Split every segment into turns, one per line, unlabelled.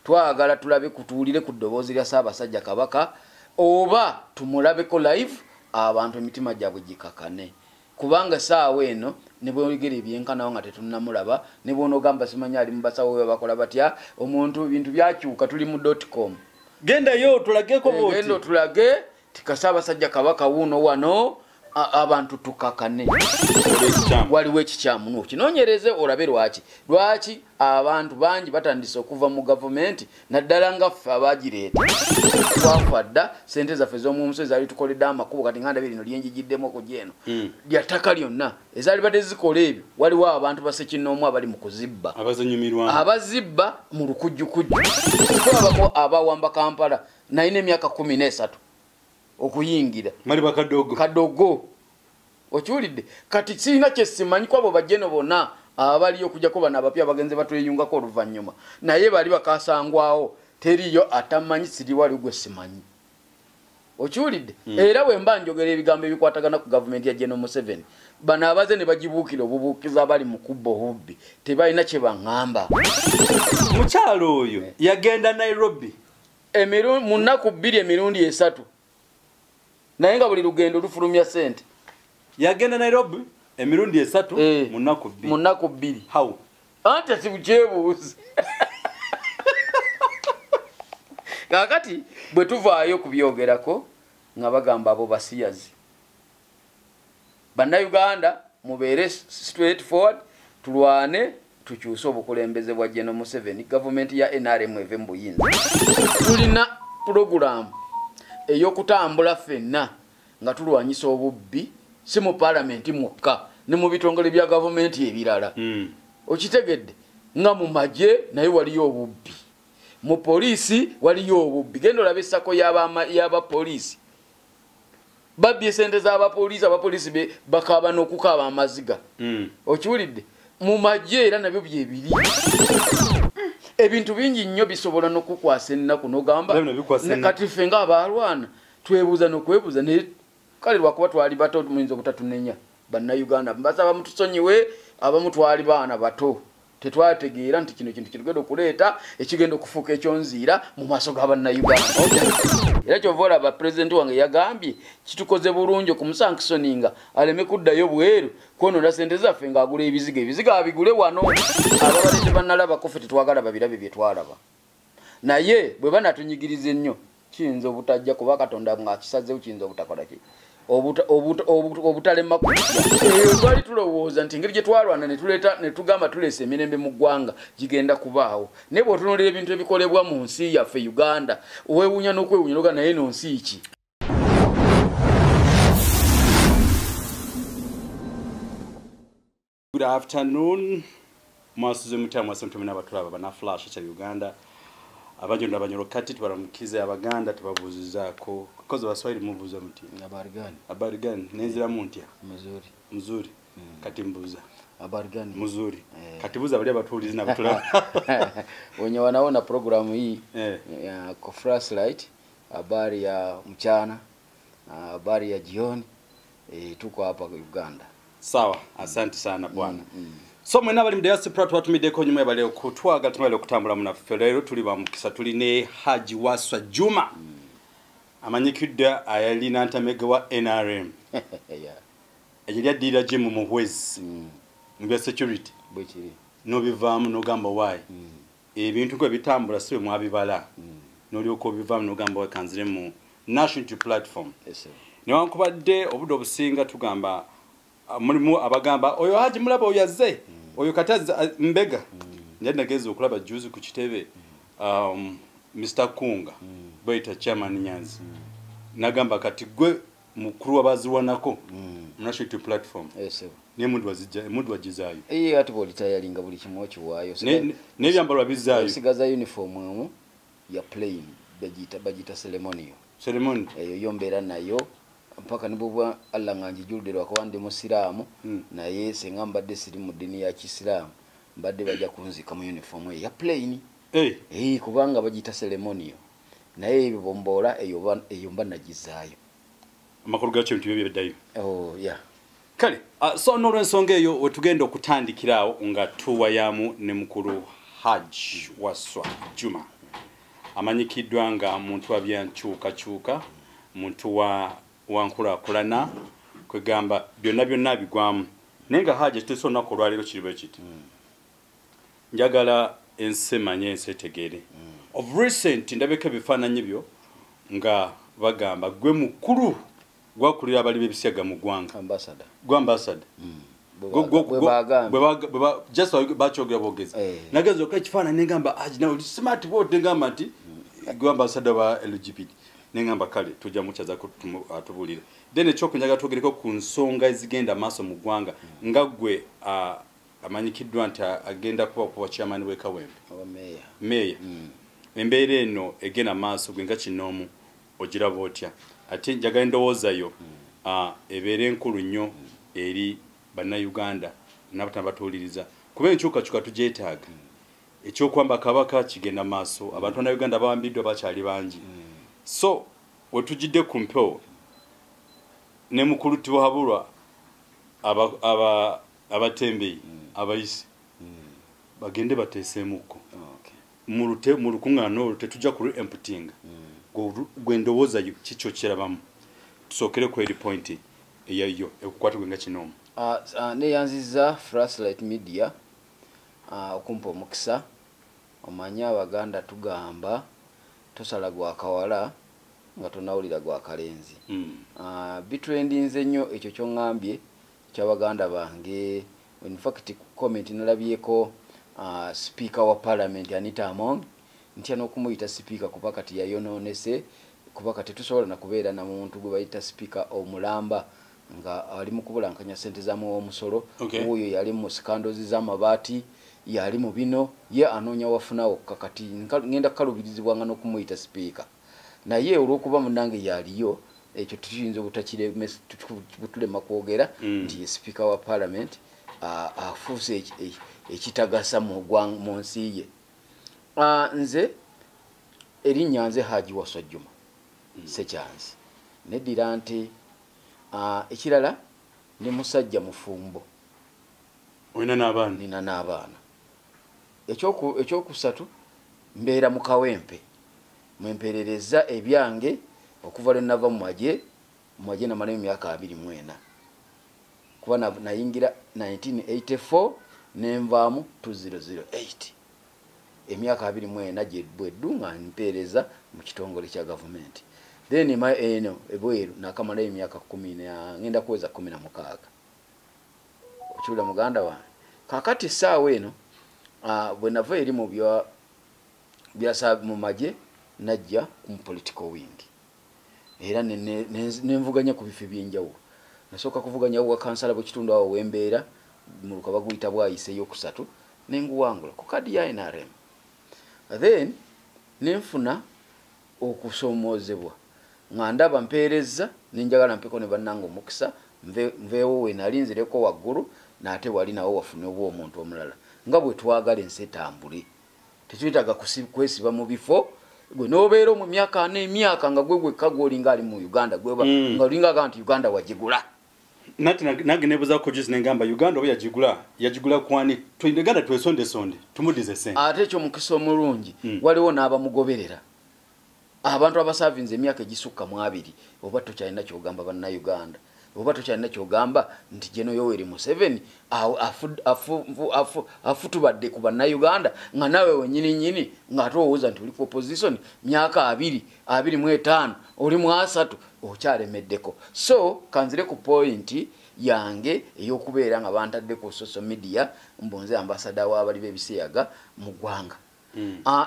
Twagala tulabe kutuwulire ku ddoboozi lya Ssaabasajja Kabaka oba tumulabeko live, abantu emitima gyabwe gikakane. Kubanga saawa eno ne bweyogera ebyenkanawo nga tetunnamulaba, ne bw'onoogamba simanyi ali mu basawo be bakola batya, omuntu ebintu byakyuka, tuli mu .com.
Gendayo otulageko bw'oti.
Genda otulage tika Ssaabasajja Kabaka wuuno wano, abantu tukakane. Waliwo ekikyamu n'okinoonyereze olabe lwaki. Lwaki abantu bangi batandise okuva mu gavumenti, naddala nga ffe abagireeta. Twafa dda, ssente zaffe ez'omu nsi ezaali tukoledde amakubo, kati nga ndabye lino lyenjigiddemu okujja eno. Lya ttaka lyonna ezaali badde zikola ebyo, waliwo abantu basekinnoomu abali mu kuzibba.
Abazinyumirwamu.
Abazibba mu lukujjukujju. Tulabako abawamba Kampala, nalina emyaka 13 okuyingira.
Mali bakadogo.
Kadogo. Okiwulidde? Kati sirina kye simanyi kwabo bajjeno bonna abaliyo okujjako bano abapya abagenze batweyungako oluvannyuma. Naye bali bakasangwawo, teriyo atamanyi siri wali gwe simanyi. Okiwulidde? Era bwe mba njogera ebigambo ebikwatagana ku gavumenti ya General Museveni, bano abaze ne bagibuukira obubuukiza abali mu kubba obubbi, tebalina kye baŋŋamba.
Mukyalo oyo yagenda Nairobi.
Mu nnaku 2 emirundi 3. Naye nga buli lugendo lufulumya ssente.
Yagenda Nairobi emirundi 3 mu nnaku 2.
Mu nnaku 2.
How?
Ante si bukyebuuzi. Kaakati bwe tuvaayo kubyogerako nga bagamba abo basiyazi. Bannayuganda mubeere straight forward, tulwane tukyuse obukulembeze bwa General Museveni, gavumenti ya NRM eve mu buyinza. Tulina pulogulaamu ey'okutambula ffenna nga tulwanyisa obubbi, si mu paalamenti mwokka, ne mu bitongole bya gavumenti ebirala. Okitegedde nga mu magye naye waliyo obubbi, mu poliisi waliyo obubbi. Genda olabe essako y'abapoliisi, babbye sente z'abapoliisi, abapoliisi bakaaba n'okukaaba amaziga. Okiwulidde? Mu magye era nabyo byebiri. Ebintu bingi nnyo bisobola n'okukwasa ennaku n'ogamba, kati ffe ng'abalwana twebuuza n'okwebuuza, naye kale lwakuba twali bato muyinza obutatunenya. Bannayuganda mbasaba mutusonyiwe, abamu twali baana bato, tetwategeera nti kino kintu kitugenda okuleeta ekigenda okufuuka ekyonziira mu maaso ga bannayuganda. Era kyova olaba pulezidenti wange yagambye kitukoze bulungi okumusankisoninga aleme kuddayo bweru kwonoona ssente zaffe ng'agula ebizigo. Ebizigo abigule wano, ababadde tebannalabako ffe tetwagala babirabe bye twalaba. Naye bwe banatunyigiriza ennyo kiyinza obutajja, kuba Katonda ng'akisazeewo kiyinza obutakola ki? Obutalema kujja. Eyo twali tulowooza nti engeri gye twalwana ne tuleeta, ne tugamba tuleese emirembe mu ggwanga gigenda kubaawo. Naye bw'otunuulira ebintu ebikolebwa mu nsi yaffe Uganda, weewuunya n'okwewuunya n'ogamba naye eno nsi ki?
Good afternoon. Mwasuze mutya, mwasuze mutya mwena abatulaba bana Flash cha Uganda. Abanyondo abanyoro kati tubaramukize Abaganda tubabuuzizaako. Kozi Abaswahili mubuuza muti?
Habari gani?
Habari gani? Nenziramu ntya?
Mzuri.
Mzuri. Kati mbuuza.
Habari gani?
Mzuri. Kati buuza bali abatuulizi n'abatulaba.
Wenye wanaona programu hii ya Flashlight, habari ya mchana, habari ya jioni, tuko hapa Uganda.
Sawa, asante sana bwana. So mwena bali mu diaspora twatumiddeko nyuma bali okutwaga tumale okutambula munaffe. Leero tuli ba mukisa, tuli ne Haji Waswa Juma. Amanyikiddwa ayalina ntamege wa NRM. Ejja lyaddirira Jim Muhwezi mu bya security.
Bwe kiri.
N'obivaamu n'ogamba why. Ebintu gwe bitambula si bwe mwabibala. N'olyoka obivaamu n'ogamba why kanzire mu National Unity Platform.
Yes, sir.
Newankubadde obudde obusinga tugamba mulimu abagamba oyo Haji mulaba oyo azze, oyo kati azze, mbega. Njali nageza okulaba juzi ku kitebe, Mr. Kunga, bayita Chairman Nyanzi. Nagamba kati gwe mukulu w'abazirwanako mu National Unity Platform.
Yes, sir.
Naye mundu wagizaayo.
Ate bw'olitayalinga buli kimu okiwaayo.
N'ebyambalo wabizaayo.
Osigaza uniform emu ya plain, bagiyita ceremonial.
Ceremonial.
Eyo yo mbeera nayo mpaka ne bw'oba Allah nga njijulidde lwakuba ndi musiraamu, naye singa mbadde siri mu ddiini ya kisiraamu mbadde bajja kunziika mu uniform eyo ya plain. Kubanga bagiyita ceremonial. Naye ebyo bomboola eyo mba nagizaayo.
Amakulu gakyo nti byo biddayo.
Oh, yeah.
Kale, so n'olwensonga eyo wetugenda okutandikira awo nga tuwayamu ne mukulu Haji Waswa Juma. Amanyikiddwa nga muntu wa byankyukakyuka, muntu wa wankulaakulana, kwegamba byonna byonna bigwamu. Naye nga Haji, tutuuse olunaku olwaleero kiri bwe kiti. Njagala ensi emanye, ensi etegeere. Of recent ndabeko ebifaananyi byo nga bagamba gwe mukulu gwakulira abali b'ebisiyaga mu ggwanga.
Ambassador.
Gwe ambassador.
Bwe bagambye.
Just bakyogera bwogezi. Nagenza okuba ekifaananyi nengamba Haji nawe oli smart bw'oti, nengamba nti gwe ambassador wa LGBT, nengamba kale tujja mukyazaako atubuulire. Then ekyokunjaga twogereko ku nsonga ezigenda maaso mu ggwanga nga ggwe amanyikiddwa nti agenda kuba chairman w'e Kawempe.
Oba meeya.
Meeya. Embeera eno egenda maaso gwe nga kinoomu ogiraba otya? Ate njagala endowooza yo ebeere enkulu nnyo eri bannayuganda n'abatana batuwuliriza, kuba enkyukakyuka tugyetaaga. Ekyokwamba kabaka kigenda maaso, abantu bannayuganda bawambiddwa bakyali bangi. So wetugidde ku mpewo ne mukulu Tibuhaburwa abatembeyi abayise bagende bateeseemukko mu lukuŋŋaana olwo, tetujja ku emptyinga. Gwe ndowooza yo kikyo kirabamu? Tusookere ku eri point eyayo ekukwata gwe nga kinoomu.
Neyanziza Flashlight Media okumpa omukisa. Omanye Abaganda tugamba tosala gwa kawala nga tonawulira gwa kalenzi. Bitrendinze nnyo ekyo kyoŋŋambye ky'abaganda bange. In fact comment nalabyeko speaker wa parliament Anita Among, ntya n'okumuyita speaker kuba kati yayonoonese, kuba kati tusobola na kubeera na muntu gwe bayita speaker omulamba nga ali mu kubulankanya ssente za omusolo. Oyo yali mu scandals z'amabaati, yali mu bino, ye anoonya wafuna wokka. Kati ngenda kukaluubirizibwanga n'okumuyita speaker, naye olw'okuba munnange yaliyo, ekyo tuyinza obutulema kwogera nti ye speaker wa parliament afuuse ekitagasa mu nsi ye. Nze erinnya nze Haji Waswa Juma Sekyanzi, neddira nti ekirala ne musajja mufumbo.
Olina n'abaana?
Nina n'abaana. Ekyokusatu, mbeera mu Kawempe mwemperereza ebyange okuva lwe nava mu magye. Mu magye namalayo emyaka 24, kuba nayingira 1984 nenvaamu 2008, emyaka 24 gye bweddu nga mpeereza mu kitongole kya gavumenti. Then eno ebweru nakamalayo emyaka 10 ngenda kuweza 16. Okiwulira muganda wange? Kakati essaawa eno bwe nava eri mu byasa mu magye, najja mu political wing era nenvuganya ku bifo ebyenjawulo. Nasooka kuvuganya wa kansala bw'ekitundu awo wembeera mu luka baguyita Bwayise eyokusatu, nenguwangula ku kadi ya NRM. Then nenfuna okusoomoozebwa nga ndaba mpeereza, nenjagala mpeko ne bannange omukisa, nveewo we nali nzireko waggulu n'ate wali nawo wafune oba omuntu omulala. Nga bwe twagala ensi etambule, tetwetaaga kwesiba mu bifo gwe n'obeera mu myaka ana, emyaka nga gwe gwekka gw'olinga ali mu Uganda, gweba nga olinga aga nti Uganda wagigula.
Nati nange nebuzaako juzi nengamba Uganda oba yagigula, yagigula kwani? Uganda twesondesonde tumudize sente.
Ate ekyo mukisa omulungi waliwo n'abamugoberera, abantu abasavinze emyaka egisukka mu 20. Oba tokyalina kyogamba bannayuganda, oba tokyalina kyogamba nti General Yoweri Museveni afutubadde ku bannayuganda, nga naawe wenyini nyini ng'ate owooza nti oli ku opposition myaka 20, 25, oli mu 30, okyalemeddeko. So kanzire ku point yange ey'okubeera nga bantadde ku social media mbu nze ambassador w'abali b'ebisiyaga mu ggwanga.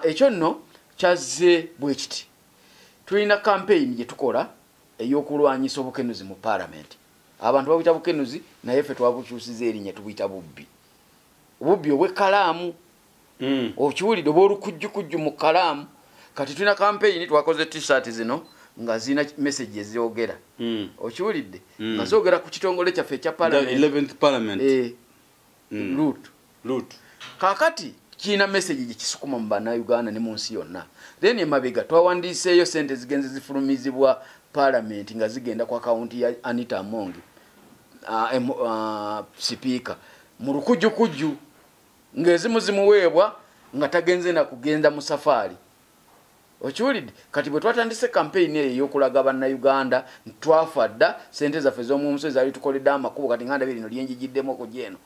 Ekyo nno kyazze bwe kiti. Tulina campaign gye tukola ey'okulwanyisa obukenuzi mu parliament. Abantu babuyita bukenuzi, naye ffe twabukyusiza erinnya tubuyita bubbi, obubbi obw'ekkalaamu. Okiwulidde? Oba olukujjukujju mu kkalaamu. Kati tulina campaign, twakoze t-shirt zino nga zirina message ezogera. Okiwulidde? Nga zoogera ku kitongole kyaffe ekya
The
parliament.
11th parliament.
Root.
Root.
Kaakati kirina message gye kisukuma mu bannayuganda ne mu nsi yonna. Then emabega twawandiiseeyo sente zigenze zifulumizibwa parliament nga zigenda ku akawunti ya Anita Among, sipiika, mu lukujjukujju, ng'ezimu zimuweebwa nga tagenze na kugenda mu safaari. Okiwulidde? Kati bwe twatandise campaign eyo ey'okulaga Bannayuganda twafa dda, sente zaffe ez'omumusolo ezaali tukoledde amakubo, kati nga ndabye lino lyenjigiddemu okujja eno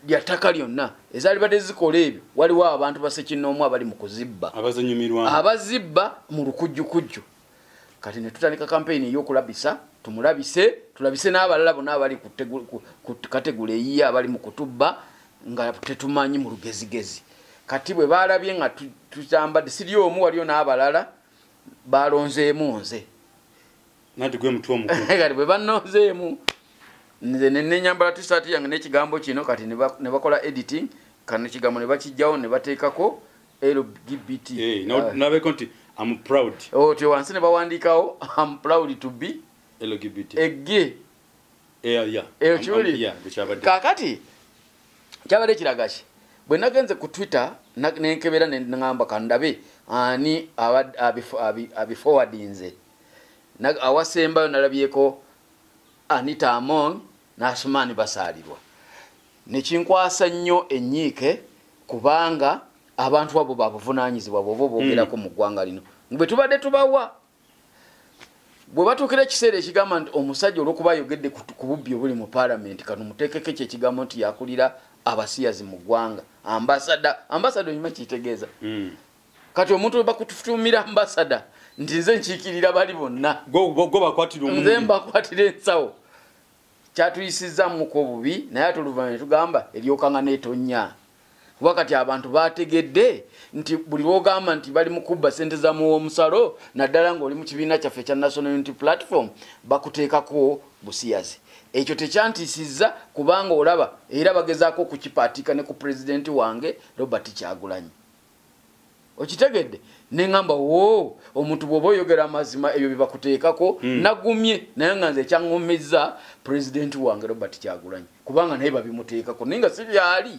lya ttaka lyonna ezaali badde zikola ebyo, waliwo abantu basekinnoomu abali mu kuzibba, abazibba mu lukujjukujju. Kati ne tutandika campaign ey'okulabisa, tumulabise, tulabise n'abalala bonna abali ku kategula eyiye abali mu kutubba nga tetumanyi mu lugezigezi. Kati bwe baalabye nga tutambadde siri omu, waliyo n'abalala balonzeemu nze.
Nanti gwe mutwe omukulu.
Kati bwe bannonzeemu nze ne nenyambala t-shirt yange n'ekigambo kino, kati ne bakola editing, kano ekigambo ne bakijjawo ne bateekako LGBT.
Nabeko nti I'm proud.
Otyo wansi ne bawandiikawo I'm proud to be
LGBT.
Egge.
Yeah.
Kaakati kyabadde kiraga ki? Bwe nagenze ku Twitter nenkebera ne ŋŋamba kandabe ani abiforwardinze. Awasembayo nalabyeko Anita Among n'Asumani Basaalirwa. Ne kinkwasa nnyo ennyiike kubanga abantu abo babuvunaanyizibwa bw'oba boogerako mu ggwanga lino. Bwe tubadde tubawa, bwe batuukira ekiseera ekigamba nti omusajja olw'okuba ayogedde ku bubbi obuli mu paalamenti, kano muteekeko ekyo ekigambo nti yakulira abasiyazi mu ggwanga. Ambasada onyuma kitegeeza. Kati omuntu bwe bakututumira ambasada nti nze nkiikirira bali bonna, nze mbakwatira ensawo, kyatuyisizzamuko obubi, naye ate oluvannyuma ne tugamba eryokanga n'etonnya. Kuba kati abantu bategedde nti buli lw'ogamba nti bali mu kubba ssente za muwomusalo, naddala ng'oli mu kibiina kyaffe ekya National Unity Platform, bakuteekako busiyazi. Ekyo tekyantiisizza kubanga olaba era bagezaako okukipaatika ne ku pulezidenti wange Robert Kyagulanyi. Okitegedde? Ne ŋŋamba wo omuntu bw'oba oyogera amazima ebyo bye bakuteekako, nagumye naye nga nze ekyaŋŋumizza pulezidenti wange Robert Kyagulanyi, kubanga naye babimuteekako naye nga si byali.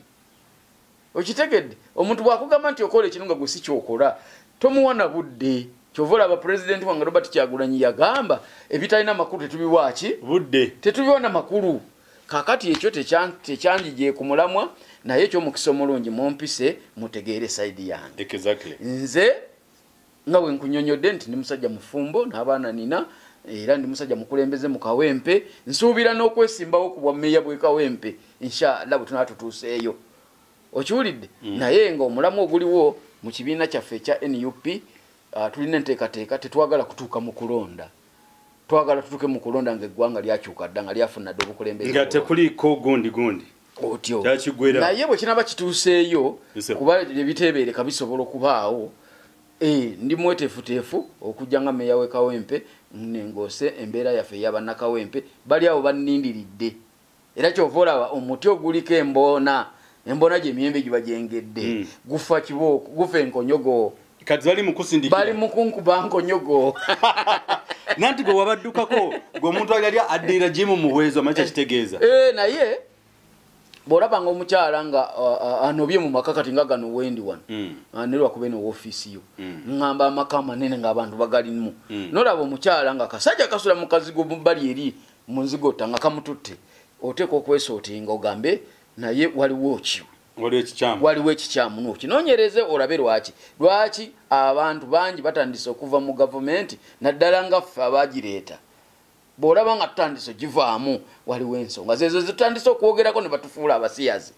Okitegedde? Omuntu bw'akugamba nti okola ekintu nga gwe si ky'okola, tomuwa na budde. Ky'ova olaba pulezidenti wange Robert Kyagulanyi yagamba ebitalina makulu tetubiwa ki?
Budde.
Tetubiwa na makulu. Kaakati ekyo tekyanjigye ku mulamwa, naye eky'omukisa omulungi mumpise mutegeere sayidi yange.
Exactly.
Nze nga bwe nkunnyonnyodde nti ndi musajja mufumbo n'abaana nina, era ndi musajja mukulembeze mu Kawempe, nsuubira n'okwesimbawo ku bwa mmeeya bw'e Kawempe inshallah bwe tunaba tutuuseeyo. Okiwulidde? Naye nga omulamwa oguliwo mu kibiina kyaffe ekya NUP, tulina enteekateeka, tetwagala kutuuka mu kulonda. Twagala tutuuke mu kulonda ng'eggwanga lyakyuka dda, nga lyafuna dda obukulembeze
nga tekuliiko gundi gundi.
Otyo. Naye bwe kinaaba kituuseeyo, kuba ebiteebereka bisobola okubaawo, ndi mweteefuteefu okujja nga mmeeya w'e Kawempe nengoose embeera yaffe ey'abannakawempe, bali abo bannindiridde. Era ky'ova olaba omuti oguliko emboona, emboona gy'emiyembe giba gyengedde, gufa kibooko, gufa enkonyogo.
Kati bali mu kusindikira.
Bali mu kunkuba nkonyogo.
Nanti gwe wabaddukako, gwe omuntu ali addira gye mu muweezo amanyi kyakitegeeza.
Naye bw'olaba ng'omukyala nga anobye mu maka kati nga gano wendi wano, ne lwakuba eno woofiisi yo, ŋŋamba amaka amanene ng'abantu bagalimu. N'olaba omukyala nga akasajja kasula mu kazigo mu bbali eri mu nzigota nga kamututte, oteekwa okwesootinga ogambe naye waliwo ki? Waliwo ekikyamu n'okinoonyereze olabe lwaki. Lwaki abantu bangi batandise okuva mu gavumenti naddala nga ffe abagireeta. Bw'olaba nga tutandise ogivaamu waliwo ensonga zezo zitandise okwogerako ne batufuula abasiyazi.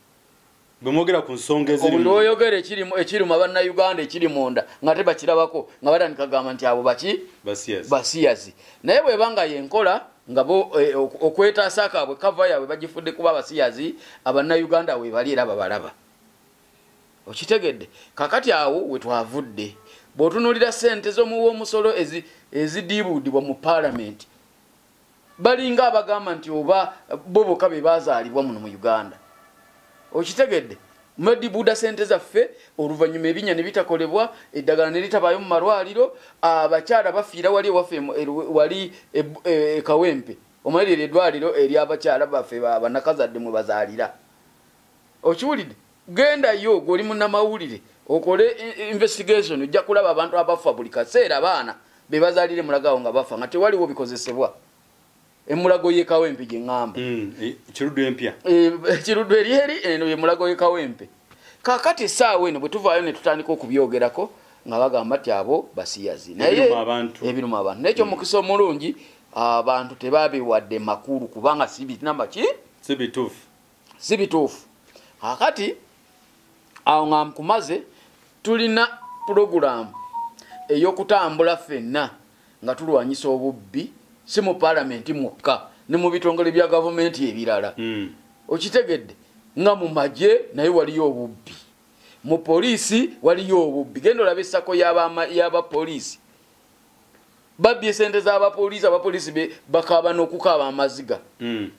Bwe mwogera ku nsonga eziri
mu lw'oyogera ekiruma Bannayuganda ekiri munda nga tebakirabako nga batandika kugamba nti abo baki? Basiyazi. Naye bw'eba nga y'enkola nga bo okwetaasa kaabwe kava yaabwe bagifudde kuba abasiyazi, Abannayuganda we bali era babalaba. Okitegedde? Kaakati awo we twavudde. Bw'otunuulira ssente z'omuwa omusolo ezidiibuudibwa mu paalamenti, balinga abagamba nti oba bo bokka be baazaalibwa muno mu Uganda. Okitegedde? Mwedibuuda ssente zaffe, oluvannyuma ebinnya ne bitakolebwa, eddagala ne litabaayo mu malwaliro, abakyala bafiira wali ewaffe wali e Kawempe. Omanyi lye eddwaliro ery'abakyala baffe bannakazadde mwe bazaalira. Okiwulidde? Gendayo gw'oli munnamawulire okole investigation, ojja kulaba abantu abafa buli kaseera, abaana be bazaalira Emulago awo nga bafa nga tewaliwo bikozesebwa. Emulago y'e Kawempe gye ŋŋamba.
Kiruddu empya.
Kiruddu eri eri eno ye Mulago y'e Kawempe. Kaakati essaawa eno bwe tuvaayo ne tutandika okubyogerako, nga bagamba nti abo basiyazi, naye ebiruma abantu. Naye ekyomukisa omulungi abantu tebabiwadde makulu, kubanga si binamba ki,
si bituufu,
si bituufu. Kakati awo nga nkumaze, tulina pulogulaamu ey'okutambula ffenna nga tulwanyisa obubbi, si mu paalamenti mwokka, ne mu bitongole bya gavumenti ebirala. Okitegedde nga mu magye naye waliyo obubbi, mu poliisi waliyo obubbi. Genda olaba essako y'abapoliisi, babbye sente z'abapoliisi, abapoliisi bakaaba n'okukaaba amaziga.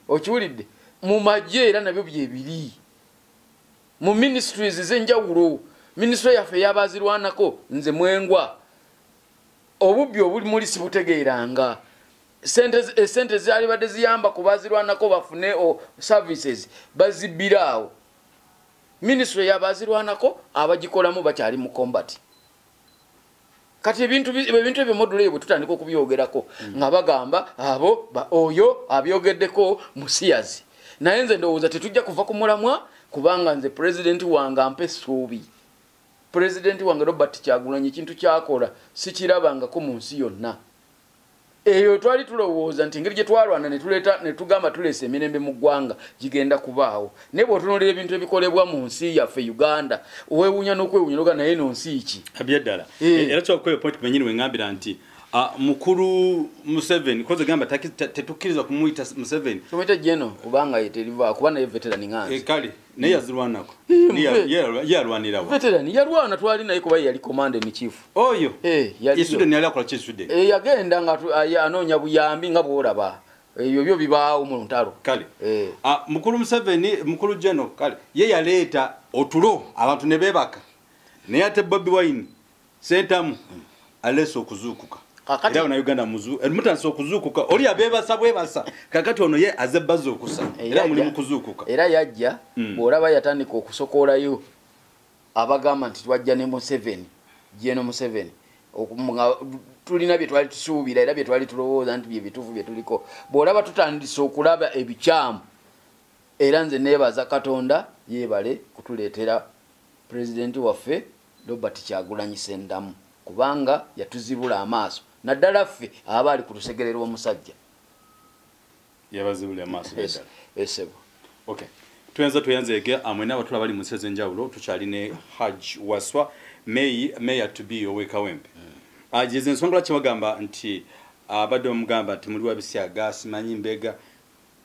Okiwulidde? Mu magye era nabyo byebiri, mu ministries ez'enjawulo, minisitule yaffe ey'abazirwanako, nze mwengwa obubbi obuli muli sibutegeeranga. Esente zalibadde ziyamba ku bazirwanako bafune services bazibbira awo. Minisitule y'abazirwanako abagikolamu bakyali mu combat. Kati ebintu ebyo module eyo bwe tutandika okubyogerako nga bagamba abo oyo abyogeddeko musiyazi. Naye nze ndowooza tetujja kuva ku mulamwa, kubanga nze pulezidenti wange ampa essuubi. Pulezidenti wange Robert Kyagulanyi ekintu kyakola sikirabangako mu nsi yonna. Eyo twali tulowooza nti engeri gye twalwana ne tuleeta ne tugamba tuleesa emirembe mu ggwanga gigenda kubaawo, naye bw'otunuulira ebintu ebikolebwa mu nsi yaffe Uganda, weewuunya n'okwewuunya noga naye no nsi ki?
Ebyeddala. Era kyokka point menyini wengambira nti mukulu Museveni koze gamba tetukkiriza kumuyita Museveni.
Tumuyite Geno, kubanga ye teriva kuba naye veteran nganze.
Kale naye yazirwanako. Ye yalwanirawo.
Veteran yalwana, twali naye kuba ye yali commander in chief.
Oyo
yali
e Sweden yali akola ki Sweden?
Yagenda nga anoonya buyambi nga bw'olaba ebyo byo bibaawo mu ntalo.
Kale mukulu Museveni, mukulu Geno, kale ye yaleeta otulo abantu ne beebaka, naye ate Bobi Wine Sentamu aleese okuzuukuka.
Kakati
era bannayuganda mutandise okuzuukuka. Oli abeebasa bwebasa, kakati ono ye aze bazuukusa, era muli mu kuzuukuka.
Era yajja bw'olaba yatandika okusokoolayo abagamba nti twajja ne Museveni, Geno Museveni, nga tulina bye twali tusuubira era bye twali tulowooza nti bye bituufu bye tuliko. Bw'olaba tutandise okulaba ebikyamu, era nze neebaza Katonda yeebale kutuleetera pulezidenti waffe Robert Kyagulanyi Ssendamu, kubanga yatuzibula amaaso, naddala ffe abaali ku lusegere lw'omusajja.
Yabazibula amaaso.
Esebo.
Okay, tuyanza tuyanzege amwena abatula bali mu nsi ez'enjawulo. Tukyali ne Hajj Waswa, mayor to be ow'e Kawempe. Ageze ensonga lwaki bagamba nti abadde bamugamba nti muli wabisyaga, simanyi mbega,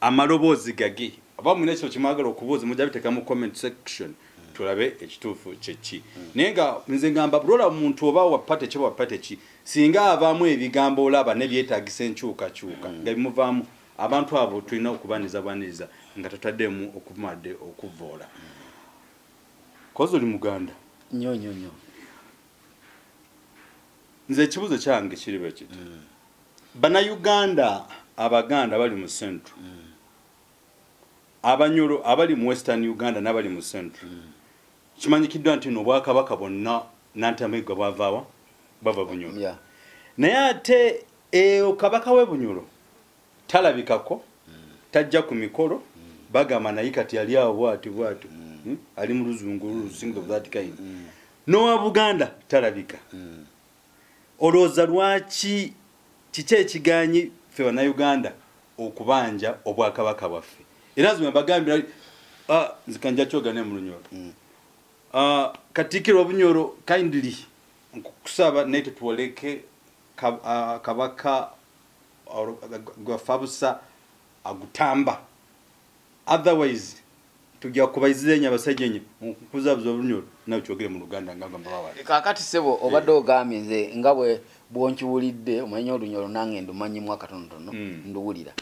amaloboozi gage. Oba mulina ekyo kyemwagala okubuuza, mujja biteeka mu comment section tulabe ekituufu kyeki. Naye nga nze ngamba bulola omuntu oba wa party ki, wa party ki, singa avaamu ebigambo olaba nebyetaagisa enkyukakyuka nga bimuvaamu, abantu abo tulina okubaniza bwaniriza nga tutaddemu okumadde okuvoola. Kozi oli muganda?
Nnyo nnyo nnyo.
Nze ekibuuzo kyange kiri bwe kiti: Bannayuganda Abaganda bali mu Central, Abanyoro abali mu Western Uganda n'abali mu Central, kimanyikiddwa nti no obwakabaka bwonna Nantamegwa bwavaawa, bwava Bunyoro. Naye ate kabaka w'e Bunyoro talabikako, tajja ku mikolo. Bagamba naye kati yali awo bwati bwati, Ali mu luzungu things of that kind. N'owa Buganda talabika. Olowooza lwaki? Kiki ekiganyi ffe Bannayuganda okubanja obwakabaka bwaffe? Era nze bagambira nze kanja kyogane mu Lunyoro. Katikkiro wa Bunyoro, kindly nkusaba naye tetwoleke kabaka gwafabusa agutamba, otherwise tujja kubaizenya abasajja enyo nkuzabuza Olunyoro. Nawe kyogere mu Luganda nga gamba bawala.
Kakati sebo, obadde ogambye nze nga bwe bwonkiwulidde omanyi Olunyoro nange ndumanyimu akatonotono. Nduwulira.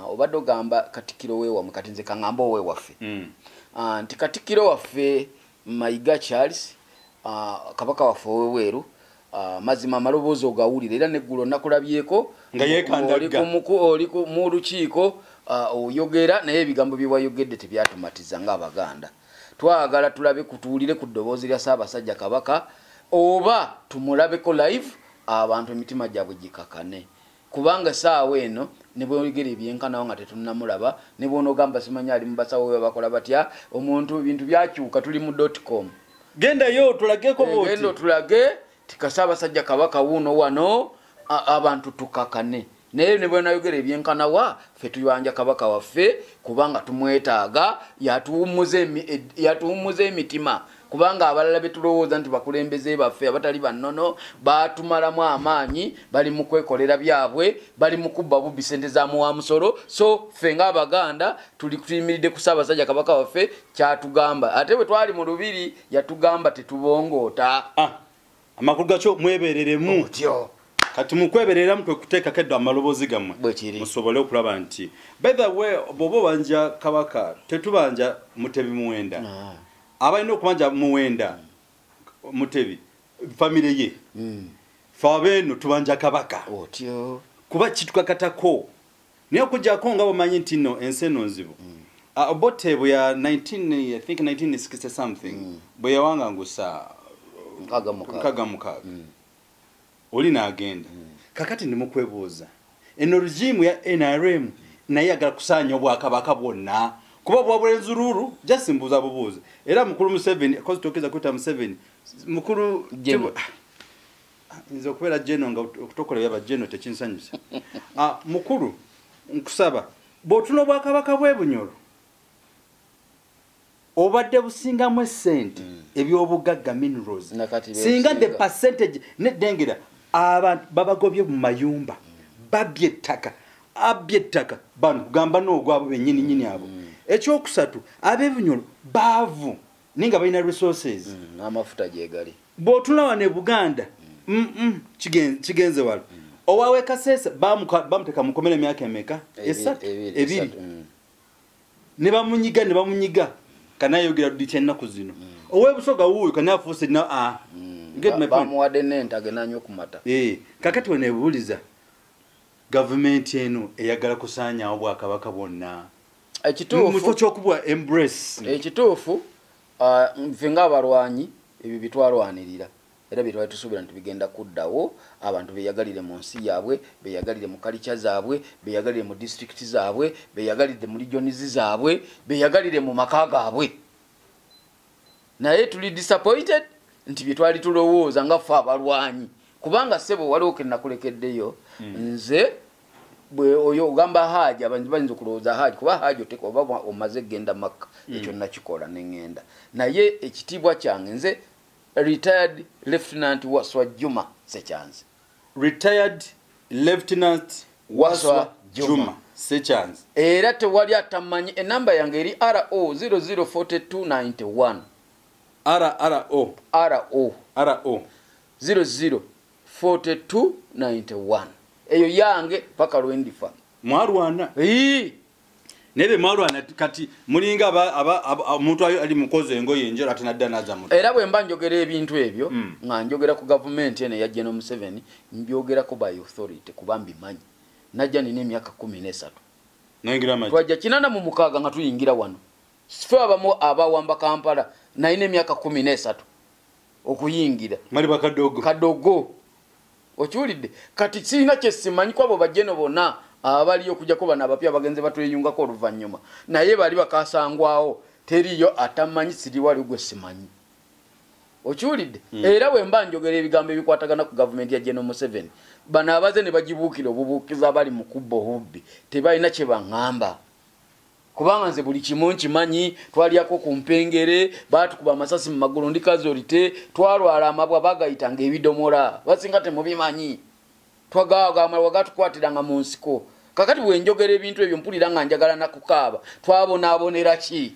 Obadde ogamba katikkiro weewamwe, kati nze kaŋŋambe owewaffe. Nti katikkiro waffe Mayiga Charles, kabaka waffe ow'ebweru, mazima amaloboozi ogawulira, era neggulo nakulabyeko
Nga yeekandagga.
Oli mu lukiiko, oyogera, naye ebigambo bye wayogedde tebyatumatiza ng'Abaganda. Twagala tulabe kutuwulire ku ddoboozi lya Ssaabasajja Kabaka, oba tumulabeko live, abantu emitima gyabwe gikakane, kubanga saawa eno ne bwogera ebyenkanawo nga tetunnamulaba, ne bwonogamba simanyi ali mu basawo be bakola batya, omuntu ebintu byakyuka, tuli mu .com.
Gendayo tulageko.
Genda
bwoti
otulage Ssaabasajja Kabaka wuuno wano, abantu tukakane. Naye ne bwenayogera ebyenkanawa, ffe tuyanja Kabaka waffe kubanga tumwetaaga, yatuwummuza emitima, kubanga abalala betulowooza nti bakulembeze baffe abatali bannono batumalamu amaanyi, bali mu kwekolera byabwe, bali mu kubba bubbi sente za muwamusolo. So ffe ng'Abaganda tuyimiridde ku Ssaabasajja Kabaka waffe kyatugamba. Ate bwe twali mu lubiri yatugamba tetubongoota.
Amakulu gakyo mwebereremu.
Otyo.
Kati mukwebereramu kwe kuteekako eddo amaloboozi gammwe
Bwe kiri.
musobole okulaba nti, by the way, bw'oba obanja Kabaka tetubanja Mutebi Muwenda. Abalina okubanja Muwenda Mutebi famire ye. Fe abeeno tubanja Kabaka.
Otyo.
Kuba kitukakatako, naye okujjako nga bwemanyi nti nno ensi eno nzibu. Obote bwe ya 19, I think 1960 something, bwe yawangangusa
66.
66, oli n'agenda. Kakati ndi mukwebuuza, eno regime ya NRM naye yagala kusaanya obwakabaka bwonna kuba bwa bwenzululu? Just mbuuza bubuuza. Era mukulu Museveni, kozi tokeza kwita Museveni mukulu.
General.
Nze okubeera geno nga okutokola byaba geno tekinsanyusa. Mukulu, nkusaba, bw'otuna obwakabaka bw'e Bunyoro obadde busingamu essente, ebyobugagga, minerals,
Nakati
singa the
bebusinga.
percentage nedengera abantu babagobye mu mayumba, babbye ettaka, abbye ettaka bano kugamba n'ogwabo bennyini nyini abo. Ekyokusatu, ab'ebunyoro baavu naye nga balina resources.
N'amafuta gyegali.
Bw'otuna wano e Buganda, kigenze wala. Owawe Kasese bamuteeka mukomera emyaka emeka? 3, 2.
3.
Ne bamunyiga, ne bamunyiga, kanayogera ddi kyennaku zino. Owebusoga wuuyo kanafuuse na you get my point?
Bamuwadde n'entage nanywa ku mata.
Kakati wenebuuliza, gavumenti eno eyagala kusaanyaawo bwakabaka bwonna mu kifo
Ekituufu
ky'okubwa embrace?
Ekituufu, nfe ng'abalwanyi ebyo byetwalwanirira era bye twali tusuubira nti bigenda kuddawo, abantu beyagalire mu nsi yaabwe, beyagalire mu kalica zaabwe, beyagalire mu disitulikiti zaabwe, beyagalire mu regions zaabwe, beyagalire mu maka gaabwe. Naye tuli disappointed nti bye twali tulowooza nga ffe abalwanyi, kubanga ssebo waliwo ke nakulekeddeyo. Nze bwe oyo ogamba Haji, abantu bayinza okulowooza Haji kuba Haji oteka oba omaze genda Makka. Ekyo nakikola neŋŋenda, naye ekitiibwa kyange nze retired Lieutenant Waswa Juma Sekyanzi.
Retired Lieutenant
Waswa
Waswa
Juma.
Juma Sekyanzi.
Era tewali atamanyi enamba yange eri RO 004291.
RRO?
RO.
RO.
004291, eyo yange paka lwendifa.
Mwarwana?
Ii.
Naye be mwarwana kati mulinga omuntu ali mukozi engoye enjeru ate nadda naza muto.
Era bwe mba njogera ebintu ebyo, nga njogera ku gavumenti eno eya General Museveni, mbyogerako by authority kuba mbimanyi. Najja nina emyaka 13.
Nayingira amagye?
Twajja 86 nga tuyingira wano, ffe abamu abawamba Kampala. Nalina emyaka 13 okuyingira.
Mali bakadogo?
Kadogo, okiwulidde? Kati sirina kyesimanyi kwabo bajeno bonna abaliyo okujjako bano abapya abagenze batweyungako oluvannyuma, naye bali bakasangwawo teriyo atamanyi, siriwali gwe simanyi, okiwulidde? Era bwe mba njogera ebigambo ebikwatagana ku gavumenti ya General Museveni, bano abaze ne bagibuukira obubuukiza abali mu kubba obubbi tebalina kye baŋŋamba, kubanga nze buli kimu nkimanyi. Twalyako ku mpengere, baatukuba amasasi mu magulu, ndi casualty, twalwala amabwa bagayitanga ebidomola, basinga temubimanyi, twagaagamala gatukwatiranga mu nsiko. Kakati bwe njogera ebintu ebyo mpulira nga njagala nakukaaba. Twabonaabonera ki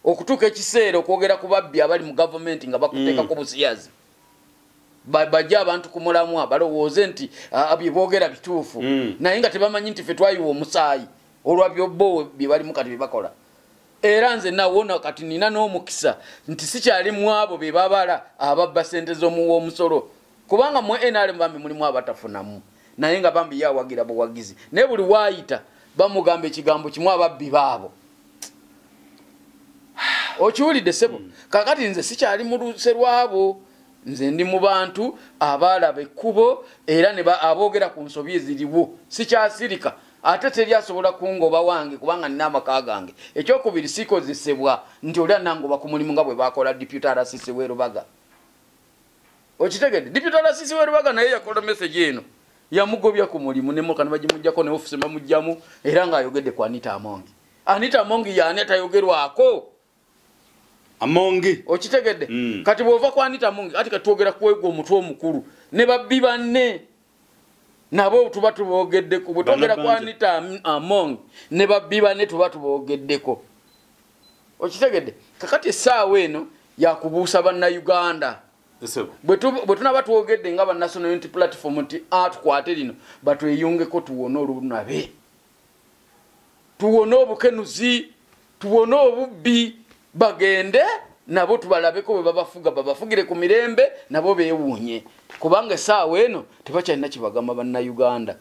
okutuuka ekiseera okwogera ku babbi abali mu gavumenti nga bakuteekako busiyazi? Bajje abantu ku mulamwa balowooze nti bye boogera bituufu, naye nga tebamanyi nti ffe twayiwa omusaayi olwa byobbo bye balimu kati bye bakola. Era nze nawona kati nina n'omukisa nti sikyali mu abo be babala ababba sente z'omuwa omusolo, kubanga mu NRM bambi mulimu abatafunamu, naye nga bambi yawagira buwagizi, naye buli waayita bamugamba ekigambo kimu, ababbi baabo. Okiwulidde ssebo? Kakati nze sikyali mu luse lwabo, nze ndi mu bantu abaalaba ekkubo era ne aboogera ku nsobi eziriwo. Sikyasirika, ate teri asobola kungoba wange kubanga nina amaka gange. Ekyokubiri, sikozesebwa nti oli anangoba ku mulimu nga bwe bakola deputy RCC w'erubaga. Okitegedde? Deputy RCC w'e Rubaga naye yakola message eno, yamugobya ku mulimu nemmotoka ne bagimuggyako ne office bamugyamu, era ng'ayogedde ku Anita Among. Anita Among yaani atayogerwako?
Amongi.
Okitegedde? Kati bw'ova ku Anita Among, ati katwogera kwegwa omutwe omukulu ne babbi banne nabo tuba tubogeddeko. Bwe twogera ku Anita Among ne babbi banne tuba tubogeddeko. Okitegedde? Kakati essaawa eno yakubuusa Bannayuganda. Bwe tunaba twogedde nga ba National Unity Platform nti tukwate lino batweyungeko, tuwone olunabe, tuwone obukenuzi, tuwone obubbi, bagende nabo tubalabeko bwe babafuga, babafugire ku mirembe nabo beewuunye, kubanga essaawa eno tebakyalina kibagamba. Bannayuganda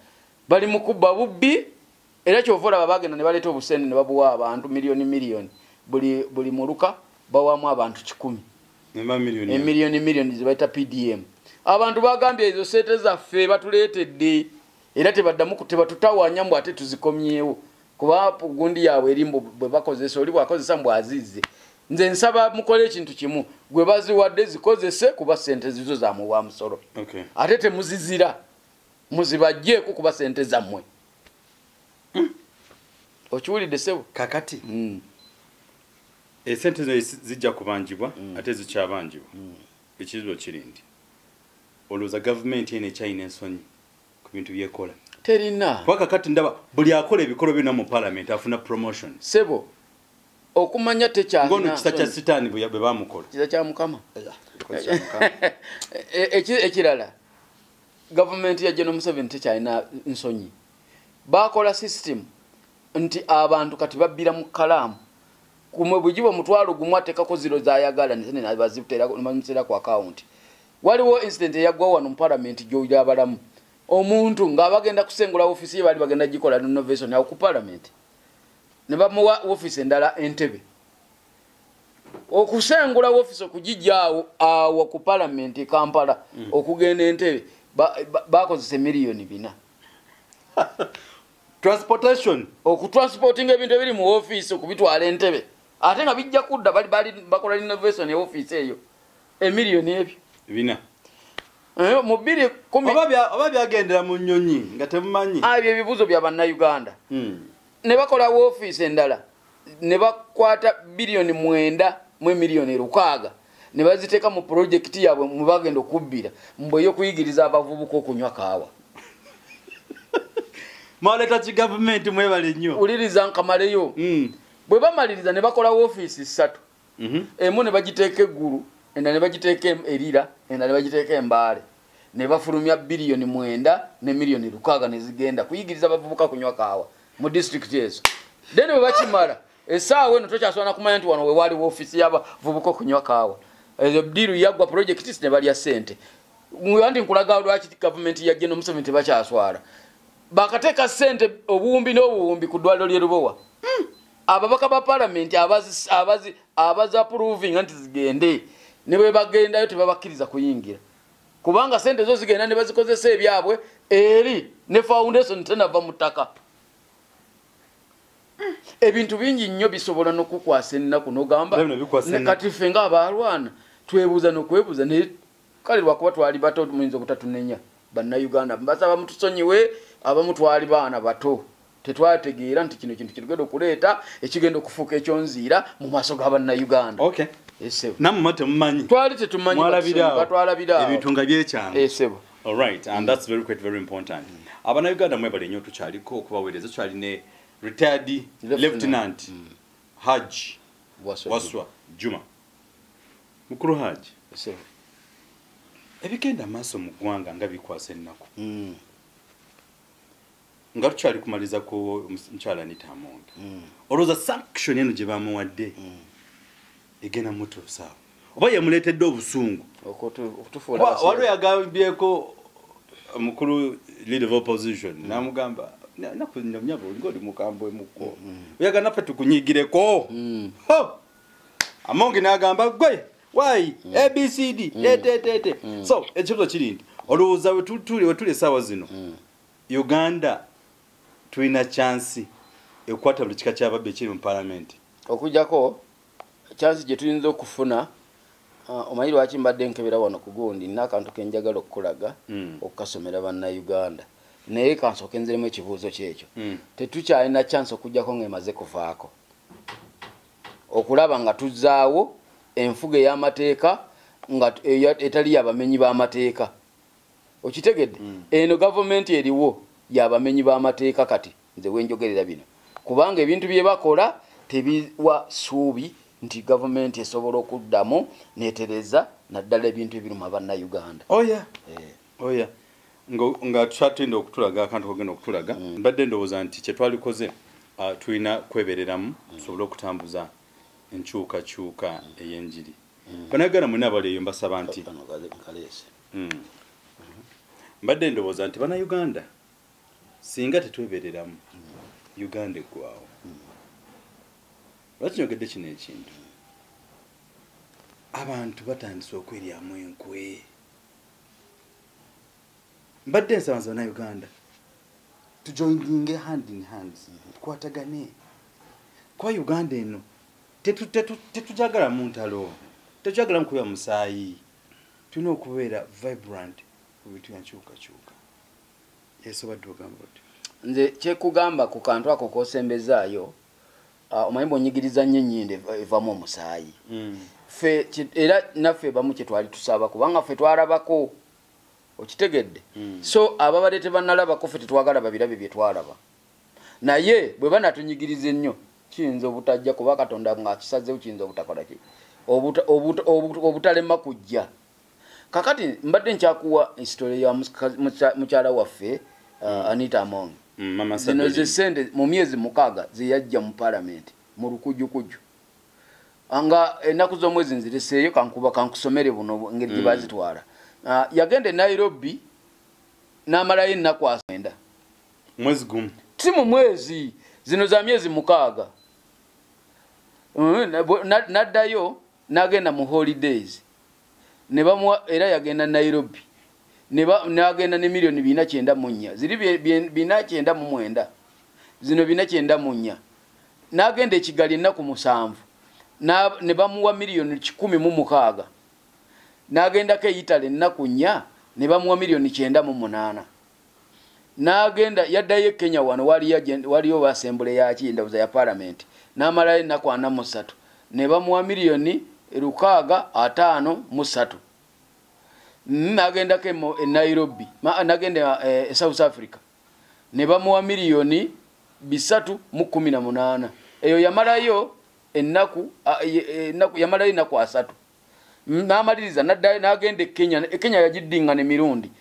bali mu kubba bubbi, era kyova olaba bagenda ne baleeta obusente ne babuwa abantu miliyoni miliyoni, buli muluka bawamu abantu 100, emiliyoni miliyoni zebayita PDM. Abantu bagambye ezo sente zaffe batuleetedde, era tebaddamu tebatutawanya mbu ate tuzikomyewo, kuba gundi yaabwe eri mbu bwe bakozesa, oli bwakozesa mbu azizze. Nze nsaba mukole ekintu kimu, gwe baziwadde zikozese, kuba sente zizo zamuwa musolo. Ate temuzizira, muzibajjeeko kuba sente zammwe. Okiwulidde ssebo?
Kakati esente zino zijja kubanjibwa, ate zikyabanjibwa. Ekizibu kiri nti olowooza gavumenti eno ekyalina ensonyi ku bintu byekola?
Terina.
Kuba kakati ndaba buli akola ebikolo byonna mu palamenti afuna promotion.
Ssebo, okumanya tekyalina
ngono kisa kya sitaani bwe bamukola.
Kisa kya Mukama. Ekirala, gavumenti ya General Museveni tekyalina nsonyi. Bakola system nti abantu kati babbira mu kalaamu. Kumwe bujiba 50,000 ateekako ziro zayagala ne baziteera ku account. Waliwo incident eyaggwa wano mu parliament gy'abalamu, omuntu ng'abagenda kusengula ofiisi ye, baali bagenda gikola renovation awo ku parliament, ne bamuwa ofiisi endala Entebe. Okusengula ofiisi okugijja awo awo ku parliament e Kampala okugenda Entebe, bakozesa 4 million.
Transportation.
Okutransportinga ebintu ebiri mu ofiisi okubitwala Entebe, ate nga bijja kudda, bali bakola renovation e ofiisi eyo, emiliyoni ebyo
4.
Mu 2010.
Oba byagendera mu nnyonyi nga temumanyi.
Ebyo ebibuuzo bya Bannayuganda. Ne bakola woofiisi endala ne bakwata 9 billion 600 million ne baziteeka mu pulojekiti yaabwe mwe bagenda okubbira, mbwe ey'okuyigiriza abavubuka okunywa kaawa.
Mwaleeta ki gavumenti, mwebale nnyo.
Wuliriza nkamaleyo. Bwe bamaliriza ne bakola woofiisi ssatu. Emu ne bagiteeka eggulu, endala ne bagiteeka erira, endala ne bagiteeka Embaale, ne bafulumya 9 billion 600 million ne zigenda kuyigiriza abavubuka kunywa kaawa mu disitulikiti ezo. Then bwe bakimala, essaawa eno tokyasobola na kumanya nti wano we wali woofiisi y'abavubuka okunywa kaawa. Ezo deal yaggwa, projects ne balya ssente. Anti nkulaga lwaki gavumenti ya General Museveni tebakyaswala. Bakateeka ssente obuwumbi n'obuwumbi ku ddwaliro ly'e Lubowa. Ababaka ba palamenti abazi approvinga nti zigende, ne bwe bagendayo tebabakkiriza kuyingira, kubanga sente zo zigenda ne bazikozesa ebyabwe eri ne foundation tenava mu ttaka. Ebintu bingi nnyo bisobola n'okukwasa ennaku n'ogamba
Bino bikwasa
ne
ennaku.
Kati ffe ng'abalwana twebuuza n'okwebuuza, naye kale lwakuba twali bato, muyinza obutatunenya. Bannayuganda, mbasaba mutusonyiwe, abamu twali baana bato, tetwategeera nti kino kintu kitugenda okuleeta ekigenda okufuuka ekyonziira mu maaso g'abannayuganda. Esebo.
Nammwe temumanyi.
Twali tetumanyi.
Mwalabira awo.
Batwalabira awo.
Ebintu nga byekyanga.
Esebo.
All right, and that's very quite very important. Abannayuganda mwebale nnyo, tukyaliko okubaweereza, tukyali ne retired
Lieutenant.
Lieutenant Hajj
Waswa.
Waswa Juma. Mukulu Hajj,
Esebo.
ebigenda maaso mu ggwanga nga bikwasa ennaku, nga tukyali kumaliza ku mukyala Anita Among. Olowooza sanction eno gye bamuwadde egenda mutuusaawo oba yemuleetedde obusungu?
Okutufuula
Oba waliwo yagambyeko mukulu leader of opposition namugamba, "Naku nyabo ngoli mukambwe muko oyagala naffe tukunyigireko." Ho! Amongi n'agamba gwe why ABCD etetete. So ekibuzo kiri nti olowooza wetuli essaawa zino, Uganda tulina chance ekwata buli kika kyababbi ekiri mu palamenti?
Okujjako chance gye tuyinza okufuna Omanyi lwaki mbadde nkebera wano ku gundi? Nina akantu kenjagala okukulaga, okukasomera Bannayuganda, naye kansooke nziremu ekibuuzo kyekyo. Tetukyalina chance okugjako ng'emaze kuvaako, okulaba nga tuzzaawo enfuga ey'amateeka nga etali yabamenyi b'amateeka. Okitegedde? Eno gavumenti eriwo yabamenyi b'amateeka. Kati nze wenjogerera bino kubanga ebintu bye bakola tebiwa ssuubi nti gavumenti esobola okuddamu netereza, naddala ebintu ebiruma Bannayuganda.
Oya oya, nga tukyatenda okutulaga akantu kogenda okutulaga, mbadde ndowooza nti kyetwalikoze, tulina kwebereramu tusobole okutambuza enkyukakyuka ey'enjiri. Bannayuganda mwena abali eyo, mbasaba nti
Kano nkaleese.
Mbadde ndowooza nti Bannayuganda singa tetwebereramu, Uganda eggwawo. Lwaki nyogedde kino ekintu? Abantu batandise okweryamu enkwe. Mbadde nsaba nti Bannayuganda tujoininge hand in hands, tukwatagane, kuba Uganda eno tetujagala mu ntalo, tetujagala mu kuba musaayi. Tulina okubeera vibrant ku bintu bya nkyukakyuka. Yesu, obadde ogamba oti?
Nze kyekugamba ku kantu ako kosembezaayo, omanyi bwonyigiriza nnyo ennyindo evamu omusaayi. Ffe era naffe bamu kyetwali tusaba, kubanga ffe twalabako, okitegedde? So ababadde tebannalabako, ffe tetwagala babirabe bye twalaba, naye bwe banatunyigiriza ennyo kiyinza obutajja, kuba Katonda ng'akisazeewo kiyinza obutakola ki, obutalema kujja. Kakati mbadde nkyakuwa history ya mukyala waffe, Anita Among.
Mama
Zino
Sabeli.
ze sente mu myezi 6 zeyajja mu palamenti mu lukujjukuju, nga ennaku z'omwezi nzireseeyo, kankuba kankusomere buno engeri gye bazitwala. Yagenda e Nairobi n'amalayo ennaku 90.
Mwezi gumu?
Si mu mwezi, zino za myezi 6. N'addayo n'agenda mu holidays ne bamuwa, era yagenda Nairobi n'agenda ne miliyoni 494, ziri 499, zino 494. N'agenda e Kigali ennaku 7 ne bamuwa miliyoni 106. N'agendako e Italy ennaku 4 ne bamuwa miliyoni 98. N'agenda, yaddayo e Kenya wano, waliyo basembule yaki, ndowooza ya palamenti, n'amalayo ennaku 43 ne bamuwa miliyoni 653. N'agendako e Nairobi, n'agenda e South Africa ne bamuwa miliyoni 318. Eyo yamalayo ennaku yamalayo ennaku 30. N'amaliriza n'addayo n'agenda e Kenya. E Kenya yagiddingana emirundi.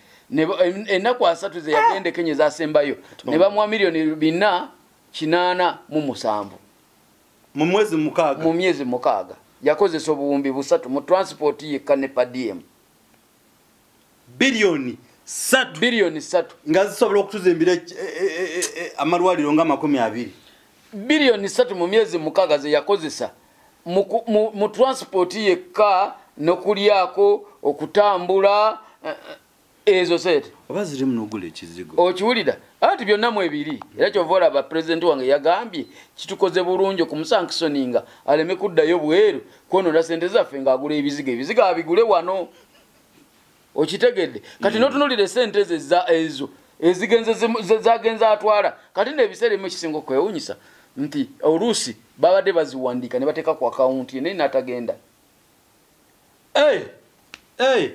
Ennaku 30 ze yagenda e Kenya ezasembayo ne bamuwa miliyoni 487.
Mu mwezi 6?
Mu myezi 6 yakozesa 3000 mu transport yekka ne per diem.
Biliyoni 3?
Biliyoni 3.
Nga zisobola okutuzimbira amalwaliro nga 20.
Biliyoni 3 mu myezi 6 ze yakozesa mu transport yekka n'okulyako, okutambula, ezo sente.
Oba zirimu n'ogula ekizigo?
Okiwulira anti byonna mu ebiri. Era kyova olaba pulezidenti wange yagambye kitukoze bulungi okumusanctioninga aleme kuddayo bweru kwonoona sente zaffe ng'agula ebizigo. Ebizigo abigule wano, okitegedde? Kati notunulira esente ezo ezo ezigenze zagenze atwala. Kati neebiseera ebimu ekisinga okwewunyisa nti oluusi babadde baziwandiika ne bateeka ku akawunti ye, naye n'atagenda.
Hey, hey.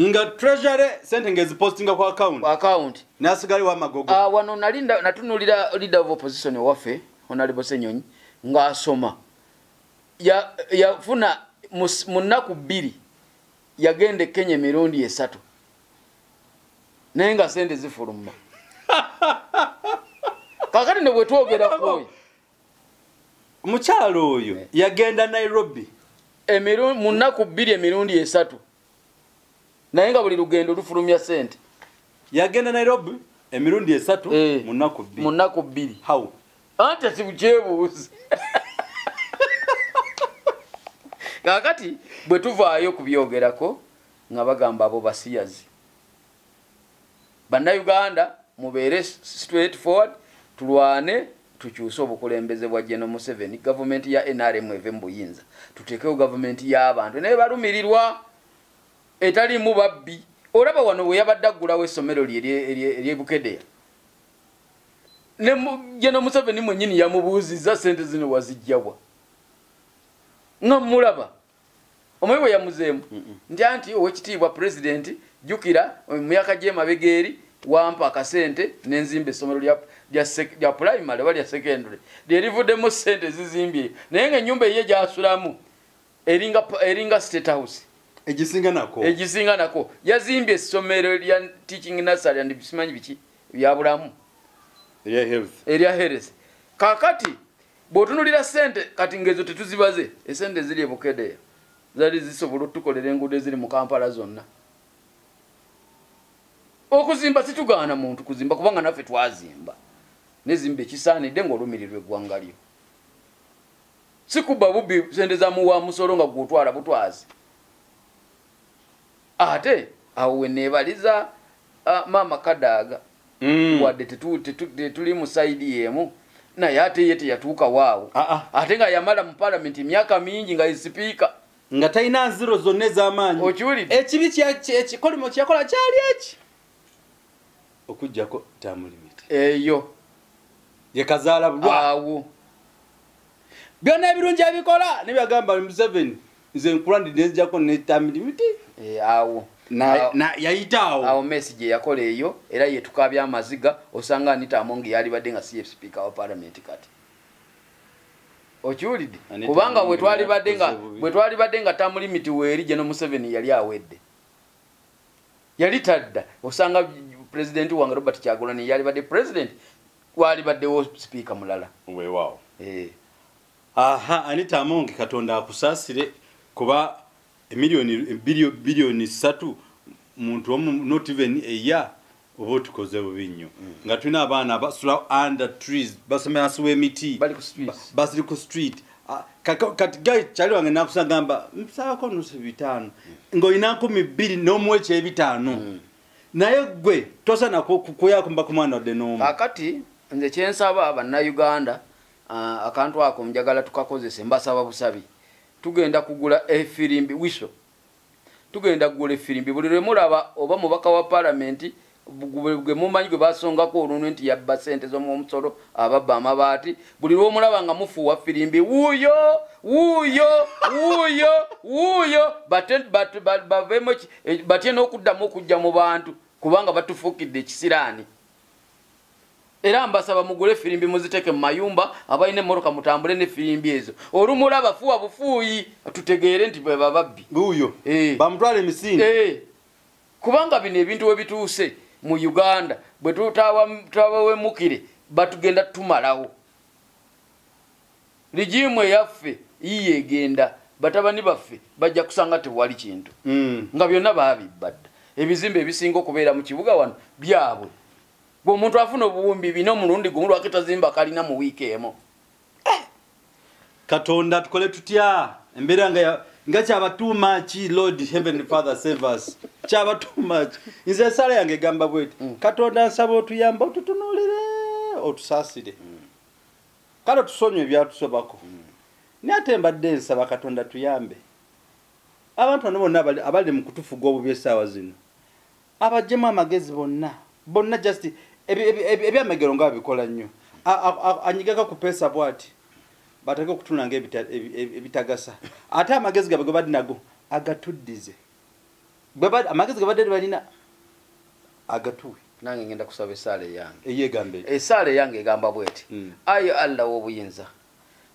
Nga treasury sente ngezipostinga ku account.
Ku account.
Nasigale wa magogo.
Wano nali natunulira leader of opposition waffe Honorable Senyonyi ng'asoma, yafuna mu nnaku 2 yagenda e Kenya emirundi 3, naye nga sente zifuluma. Kakati ne bwe twogera ku oyo
Mukyalo oyo yagenda Nairobi
mu nnaku 2 emirundi 3, naye nga buli lugendo lufulumya sente.
Yagenda Nairobi emirundi 3 mu nnaku 2?
Mu nnaku 2.
How?
Anti tibukyebuuza. Kakati bwe tuvaayo kubyogerako nga bagamba abo basiyazi. Bannayuganda mubeere straight forward, tulwane Tukyuse obukulembeze bwa General Museveni, gavumenti ya NRM eve mu buyinza, tuteekewo gavumenti y'abantu naye balumirirwa, etalimu babbi. Olaba wano we yabadde aggulawo essomero lye ery'e Bukedea, ne General Museveni mwennyini yamubuuzizza sente zino wazijjabwa, nga mulaba omanyi bwe yamuzeemu nti anti owekitiibwa pulezidenti, jjukira mu myaka gy'emabega eri wampa akasente n'enzimba essomero lya primary oba lya secondary lyerivuddemu sente zizimbye, naye ng'ennyumba eyiye gy'asulamu eringa state house
egisinga nako,
egisinga nako. Yazimbye essomero lya teaching nursery and simanyi biki bya bulamu
erya
health. Kaakati bw'otunuulira sente kati ng'ezo tetuzibaze, esente ziri e Bukedea zaali zisobola otukolera enguudo eziri mu Kampala zonna. Okuzimba situgaana muntu kuzimba, kubanga naffe twazimba, nezimba ekisaanidde ng'olumirirwa eggwanga lyo, si kubba bubbi sente za muwa musolo nga gw'otwala butwazi. Ate awo we neebaliza maama Kadaga, wadde tetuli mu sayidi y'emu, naye ate ye teyatuuka waawo, ate nga yamala mu palamenti emyaka mingi nga ye sipiika,
nga talina nziro zonna ez'amaanyi.
Okiwulidde?
Ekibi ekikolimo kyeyakola kyali eki okuggyako term limit
eyo
ye kazaala bulwa
awo
byonna ebirungi ebikola nebyagamba Museveni nze nkulandidde nzijjako ne term limit
awo
yayita awo
awo message yakola eyo, era ye tukabya amaziga. Osanga Anita Among yalibadde nga si speaker wa parliament kati, okiwulidde? Kubanga bwe twalibadde nga term limit weeri, General Museveni yali awedde, yali tadda. Osanga president wange Robert Kyagulanyi yalibadde president, walibaddewo speaker mulala.
Weewaawo. Aha, Anita Among Katonda akusaasire, kuba emiliyoni biliyoni 3 muntu omu not even a year oba otukoze bubi nnyo, nga tulina abaana abasula under trees, basomera wansi w'emiti,
bali
ku street. Kati guy kyali wange nakusagamba nsabako nusu 5 ng'olina 2,000 n'omuwa ekyebitaano, naye gwe tosana kuyakumba ku mwana wadde n'omu.
Kakati nze kyensaba bannayuganda, akantu ako njagala tukakozese, mbasaba busabi. Tugenda kugula efirimbi wiso, tugenda kugula efirimbi buli lwe mulaba oba mubaka wa palamenti gwe mumanyi gwe basongako olunwe nti yabba sente z'omusolo, ababba amabaati, buli lw'omulaba nga mufuuwa firimbi wuuyo wuuyo wuuyo wuuyo, baveemu batye n'okuddamu okujja mu bantu, kubanga batufuukidde ekisiraani. Era mbasaba mugule firimbi muziteeke mu mayumba, abalina emmotoka mutambule ne firimbi ezo, olumulaba fuwa bufuuyi tutegeere nti bwe bababbi
wuuyo bamutwale emisinde.
Kubanga bino ebintu we bituuse mu Uganda, bwe tutabawemukire batugenda tumalawo. Rigimu eyaffe yiye egenda, batabani baffe bajja kusanga tewali kintu, nga byonna baabibba dda. Ebizimbe ebisinga okubeera mu kibuga wano byabwe. Bwe omuntu afuna obuwumbi bina omulundi gumu, lwaki tazimba kalina mu wiiki emu?
Katonda tukole tutya? Embeera nga kyabatuuma ki? Lord Heavenly Father save us. Kyabatuuma ki? Nze essaala yange egamba bweti, Katonda nsaba otuyambe, otutunuulire, otusaasire, kale otusonyiwe ebyatusobako, naye ate mbadde nsaba Katonda tuyambe abantu bano bonna abali mu kutufuga obubi essaawa zino, abaggyemu amagezi bonna bonna, just ebyamagero nga babikola nnyo. Anyigako ku peesa bw'ati, batake okutunula nga ebitagasa, ate amagezi gaabwe ge badde nago agatuddize, amagezi ge badde balina agatuwe.
Nange ngenda kusaba essaala eyange.
Eyegambe.
Essaala eyange egamba bweti: Ayi Allah w'obuyinza,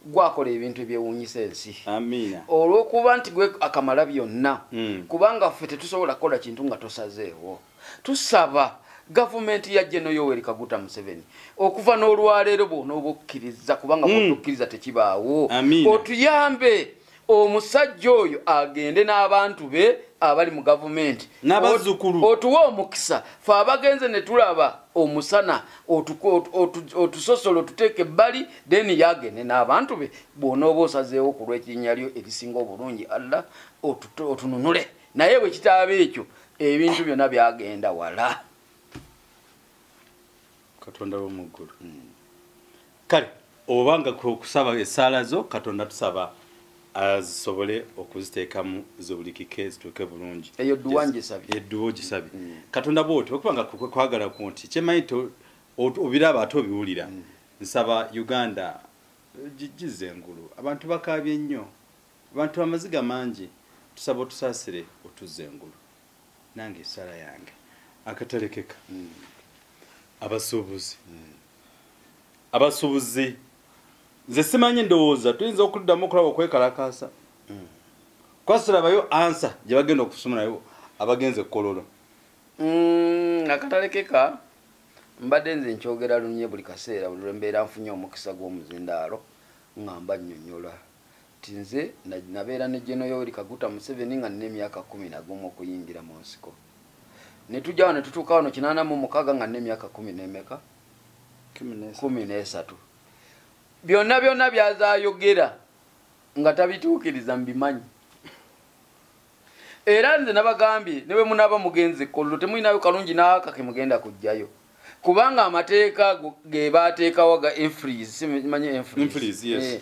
gwakola ebintu ebyewuunyisa ensi.
Amiina.
Olw'okuba nti gwe akamala byonna, kubanga ffe tetusobola kukola kintu nga tosazeewo, tusaba gavumenti ya General Yoweri Kaguta Museveni okuva n'olwaleero bw'onooba okkiriza, kubanga bw'otukkiriza tekibaawo, otuyambe omusajja oyo agende n'abantu be abali mu gavumenti
n'abazzukulu,
otuwe omukisa fe abagenze ne tulaba omusana, otusosolo otuteeke ebbali, then yagende n'abantu be. Bw'onooba osazeewo ku lw'ekinnya lyo erisinga obulungi, Allah otununule. Naye bwe kitaaba ekyo, ebintu byonna byagenda wala.
Katonda w'omuggulu. Kale obanga kusaba esaala zo Katonda tusaba azisobole okuziteekamu zibulikike zituuke bulungi.
Eyo dduwa ngisabye.
Edduwa ogisabye. Katonda bw'otyo okubanga kwagala ku nti kyemanyi obiraba ate obiwulira. Nsaba Uganda gizze engulu. Abantu bakaabye nnyo. Abantu amaziga mangi. Tusaba otusaasire otuzze engulu. Nange essala yange akatalekeka. Abasuubuzi. Abasuubuzi nze simanyi ndowooza tuyinza okuddamu okulaba okwekalakaasa. Kwasirabayo ansa gye bagenda okusoma nayo abagenze Kololo.
Akatalekeka mbadde nze nkyogera lunye buli kaseera buli lwe mbeera nfunye omukisa gw'omuzindaalo nga mba nnyonnyola nti nze nabeera ne General Yoweri Kaguta Museveni nga nina emyaka 11 okuyingira mu nsiko. Ne tujja wano ne tutuuka wano 86 nga nina emyaka 13. Byonna byonna byazaayogera nga tabituukiriza mbimanyi. Era nze nabagambye ne bwe munaaba mugenze Kololo temulinayo kalungi n'aka ke mugenda kujjayo. Kubanga amateeka ge baateekawo ga EMFRES, simanyi EMFRES.
Yes.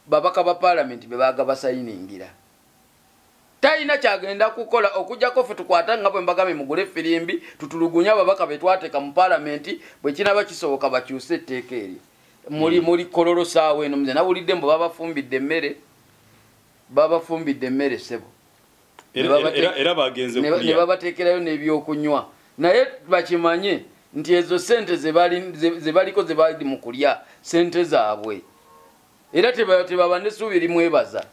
Babaka ba parliament be baagabasayiningira. Talina kyagenda kukola okujjako ffe tukwata nga bwe mbagambye mugule effirimbi tutulugunye ababaka be twateeka mu parliament bwe kinaaba kisoboka bakyuse etteeka eryo. Muli Kololo saawa eno nze nawulidde mbu babafumbidde emmere. Babafumbidde emmere ssebo.
Era bagenze kulya.
Ne babateekerayo n'ebyokunywa. Naye bakimanye nti ezo ssente ze baliko ze bali mu kulya ssente zaabwe. Era tebaba n'essuubi limwebaza.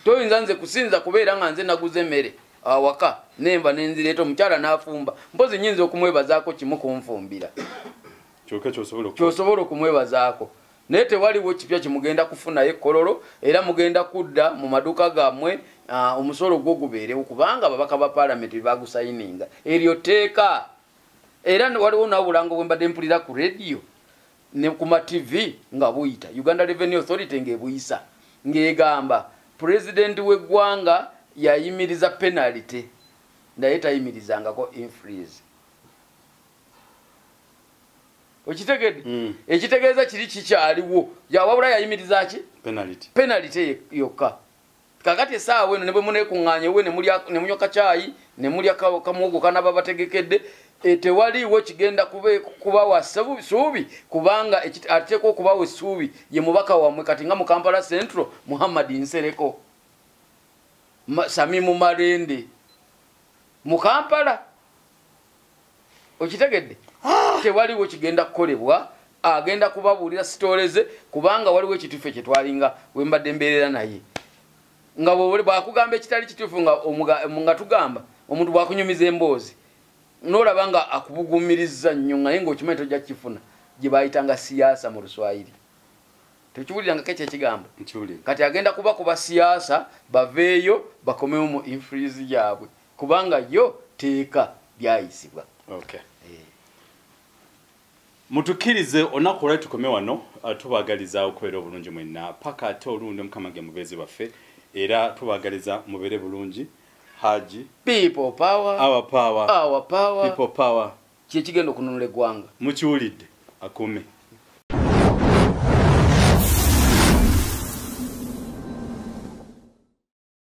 Toyinza nze kusinza kubeera nga nze naguze emmere awaka nenva nenzireeta omukyala n'afumba. Mpozi nnyinza okumwebazaako kimu kunfumbira.
Kyokka
ky'osobola okumwebazaako. Naye tewaliwo kipya kimugenda kufunayo Kololo era mugenda kudda mu maduuka gammwe omusolo gwo gubeerewo kubanga ababaka ba parliament bagusayininga. Eryo tteeka. Era waliwo n'obulango bwe mbadde mpulira ku radio ne ku ma TV nga buyita Uganda Revenue Authority ng'ebuyisa ng'egamba President w'eggwanga yayimiriza penalty naye tayimirizangako EMFRES. Okitegedde? Ekitegeeza kiri kikyaliwo. Wabula yayimiriza ki?
Penalty.
Penalty yokka. Kakati essaawa eno ne bwe muneekuŋŋaanya we ne munywa kacaayi ne mulya kamuwogo kanaba bategekedde tewaliiwo kigenda kubawa ssuubi kubanga ateekwa okubawa essuubi ye mubaka wammwe kati nga mu Kampala Central Muhammad Nsereko Samimu Marende mu Kampala. Okitegedde? Tewaliwo kigenda kukolebwa agenda kubabuulira sitooleze kubanga waliwo ekituufu kye twalinga we mbadde mbeerera naye. Nga bwakugamba ekitali kituufu nga tugamba omuntu bwakunyumiza emboozi n'olaba nga akubugumiriza nnyo naye ng'okimanyi tojja kukifuna gye bayitanga siyaasa mu Luswayiri. Tekiwulirangako ekyo ekigambo? Kati agenda kubakuba siyaasa baveeyo bakomewo mu EMFRES yaabwe kubanga yo tteeka lyayisibwa.
Okay. Mutukkirize olunaku olwaleero tukome wano tubaagaliza okubeera obulungi mwenna paka ate olundi Mukama ge mubeezi waffe era tubaagaliza mubeere bulungi. Haji
People power,
our power,
our power,
people power.
Kye kigenda okununula eggwanga.
Mukiwulidde akume.